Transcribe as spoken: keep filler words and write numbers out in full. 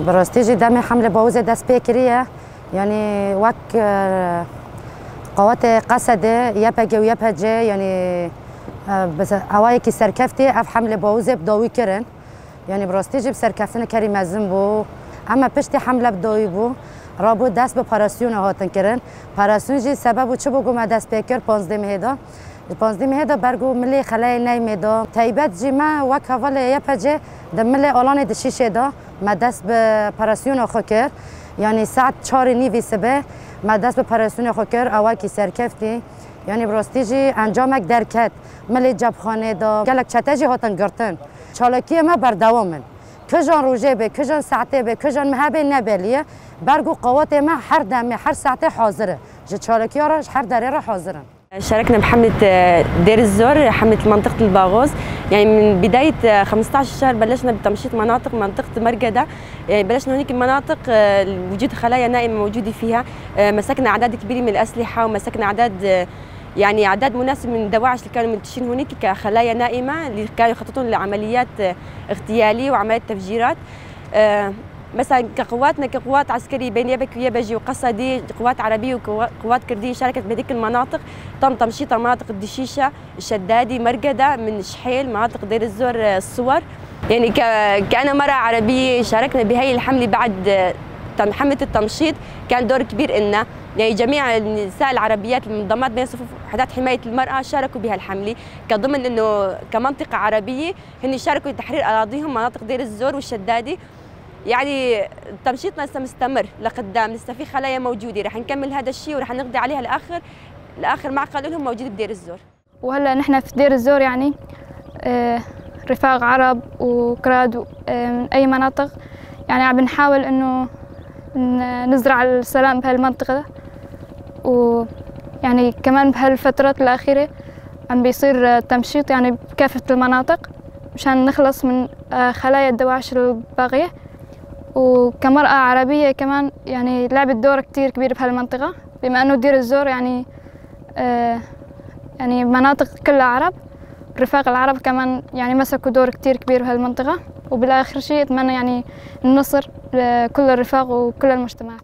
Bi rastî jî demê hemlê Bawûzê dest pê kiriye. Yanî wek, e, qewetê Qesedê, Y P G û Y P C, yanî, e, bi se-, awayekî serkeftî ev hemlê Bawûzê bi dawî kirin. Yanî bi rastî jî bi serkeftinê kerî mezin bû. Ema piştî hemle bi dawî bû, rabû dest bi operasyona hatin kirin. Operasyon jî sebeb û çi bû ku me dest pê kir panzdeh mehê de? Ji panzdeh mehê de ber ku milê xeleyê ney mê de. Taybet jî me wek hevalê Y P C di milê Alanê di şîşê de me dest bi operasyona xwe kir. Yanî saet çarê nîvî sibê me dest bi operasyona xwe kir. Awakî serkeftî. Yanî bi rastî jî encamek derket. Milê cepxanê de gelek çete jî hatin girtin. Çalakiyê me berdewam in. Kijan rojê bê, kijan saetê bê, kijan mehê bê ne belî ye. Ber ku qewetê me her demê, her saetê hazir e. Ji çalakiya re, ji her derê re hazir in. شاركنا بحملة، آه، دير الزور، حملة منطقة الباغوز. يعني من بداية، آه، خمستاش شهر بلشنا بتمشيط مناطق، منطقة مرقدة. يعني بلشنا هناك المناطق، آه، وجود خلايا نائمة موجودة فيها. آه، مسكنا أعداد كبيرة من الأسلحة، ومسكنا أعداد، آه، يعني أعداد مناسبة من الدواعش اللي كانوا منتشرين هناك كخلايا نائمة اللي كانوا يخططون لعمليات، آه، اغتيالية وعمليات تفجيرات. آه، مثلًا كقواتنا، كقوات عسكرية بين يبك ويبجي وقصدي، قوات عربية وقوات كردية شاركت بهذيك المناطق. تم تمشيط مناطق الدشيشة، الشدادي، مرقدة، من شحيل، مناطق دير الزور، آه، الصور. يعني ك-، كأنا مرأة عربية شاركنا بهاي الحملة بعد، آه، تم-، حملة التمشيط كان دور كبير إلنا. يعني جميع النساء العربيات المنضمات بين صفوف وحدات حماية المرأة شاركوا بهالحملة، كضمن إنه كمنطقة عربية هن شاركوا بتحرير أراضيهم، مناطق دير الزور والشدادي. يعني تمشيطنا لسه مستمر لقدام، لسه في خلايا موجودة، رح نكمل هذا الشيء ورح نقضي عليها لآخر، لآخر معقل لهم موجود بدير الزور. وهلأ نحن في دير الزور، يعني، آه، رفاق عرب وكراد و-، آه، من أي مناطق، يعني، عم نحاول إنه ن-، نزرع السلام بهالمنطقة. ويعني كمان بهالفترات الأخيرة عم بيصير، آه، تمشيط، يعني، بكافة المناطق مشان نخلص من، آه، خلايا الدواعش الباغية. وكمرأة عربية كمان، يعني، لعبت دور كتير كبير بهالمنطقة، بما إنه دير الزور، يعني، آه، يعني، مناطق كلها عرب. الرفاق العرب كمان، يعني، مسكوا دور كتير كبير بهالمنطقة. وبالآخر شي أتمنى، يعني، النصر لكل الرفاق وكل المجتمعات.